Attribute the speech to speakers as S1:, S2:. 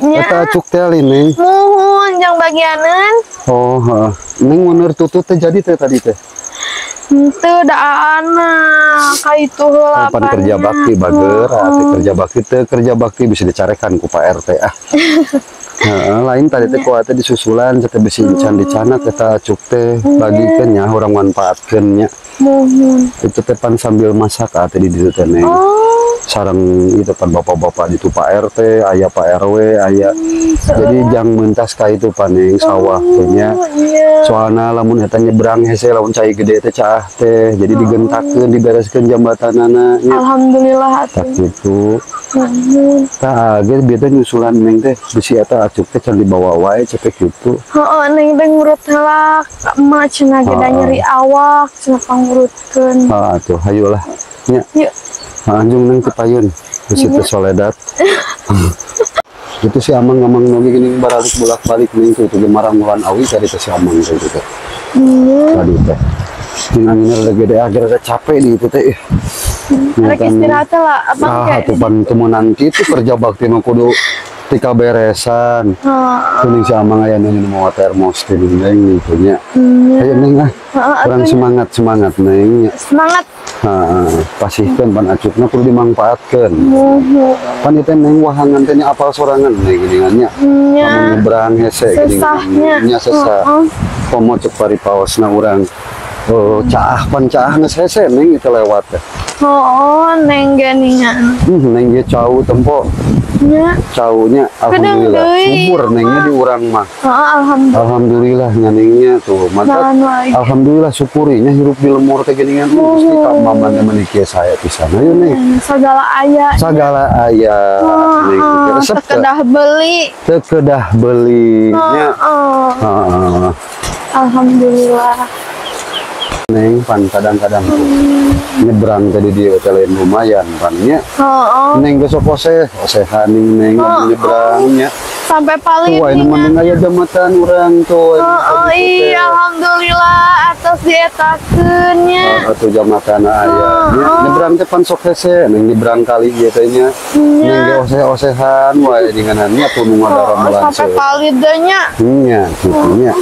S1: Nya.
S2: Eta acuk teh ali, Neng.
S1: Muhun jang bagianeun.
S2: Oh, heeh. Neng mundur tutut teh jadi teh tadi teh.
S1: Henteu daan ka itu heula.
S2: Oh, pan kerja bakti bager, ah, teh kerja bakti teh kerja bakti bisa dicarekan ku Pak RT ah. Heeh, lain tadi teh ku teh disusulan teh bisi can dicanak eta acuk teh, bagikeun nya urang manfaatkeun nya.
S1: Muhun.
S2: Itu teh pan sambil masak ah teh di ditu teh, Neng.
S1: Oh.
S2: Sareng itu pan bapak-bapak itu Pak RT, aya Pak RW, aya. Jadi jang mentas ka itu paning sawah teh nya.
S1: Oh, iya.
S2: Soalna lamun eta nyebrang hese lamun cai gede teh caah teh. Jadi digentakeun, dibereskeun jembatanana nya.
S1: Alhamdulillah
S2: Tak
S1: atuh.
S2: Gitu.
S1: Muhun.
S2: Tah ge bieu teh nyusulan Neng teh bisi eta acuk teh can dibawa wae cepet gitu.
S1: Heeh, Neng teh ngurut heula ka emak cenah ge da nyeri awak cenah pangurutkeun.
S2: Ah atuh hayu lah. Nya.
S1: Yuk.
S2: Anjung Neng ti payun. Bisi teh soledat. Itu si amang-amang nogi gini baralik bolak-balik Neng tuh tuh marang mulan awi tadi teh si amang teh itu teh. Tadi teh. Ini anginnya rada gede akhir rada capek di itu teh. Ih.
S1: Rek istirahat lah abang
S2: Ah,
S1: kayak.
S2: Atuh pan teu meunang kitu, kerja bakti mah kudu tikaberesan.
S1: Heeh.
S2: Kuning si amang aya nu mawa termos teh Neng gitu nya. Ayo Neng ah.
S1: Heeh,
S2: Kurang
S1: atuh.
S2: Semangat semangat Neng nya.
S1: Semangat.
S2: Heeh, pasihkeun pan acukna kudu dimangfaatkeun.
S1: Muhun.
S2: Pan ieu teh Neng wahangan teh nya apal sorangan Neng geuningan nya.
S1: Nya.
S2: Lamun nyebrang hese
S1: Sesahnya.
S2: geuningan nya sesah.
S1: Heeh.
S2: Komo cek paripaosna urang. Oh, caah pan caah geus hese Neng itu lewat teh.
S1: Oh, Neng geningan.
S2: Neng ge cau tempo
S1: Nya.
S2: Caunya
S1: Kedeng
S2: alhamdulillah
S1: deui.
S2: Subur Nengnya di urang mah.
S1: Heeh, alhamdulillah.
S2: Alhamdulillah nya Nengnya tuh mantap.
S1: Nah, lagi.
S2: Alhamdulillah syukurinya hirup di lembur teh geuningan. Gusti ka maman teh meuni kieu saya pisan. Ayo Neng.
S1: Segala aya.
S2: Sagala aya Neng
S1: Heeh,
S2: resep teu?
S1: Teu kedah beli.
S2: Teu kedah beli nya.
S1: Heeh.
S2: Heeh.
S1: Alhamdulillah.
S2: Neng pan kadang-kadang tuh nyebrang tadi dia teh lain lumayan pan nya.
S1: Heeh.
S2: Neng besok oseh osehan Neng lamun nyebrang nya.
S1: Sampai paling
S2: Tuh, ini mending aya jembatan urang tuh.
S1: Oh, iya, alhamdulillah atas dietakeun nya.
S2: Oh, atuh jembatan aya. Nya, nyebrang teh pan sok hese, Neng nyebrang kali ieu teh nya. Neng ge oseh-osehan wae dinganan nya tuh nu
S1: Oh,
S2: ngadarameulan.
S1: sampai palid nya.
S2: Nya, kitu nya.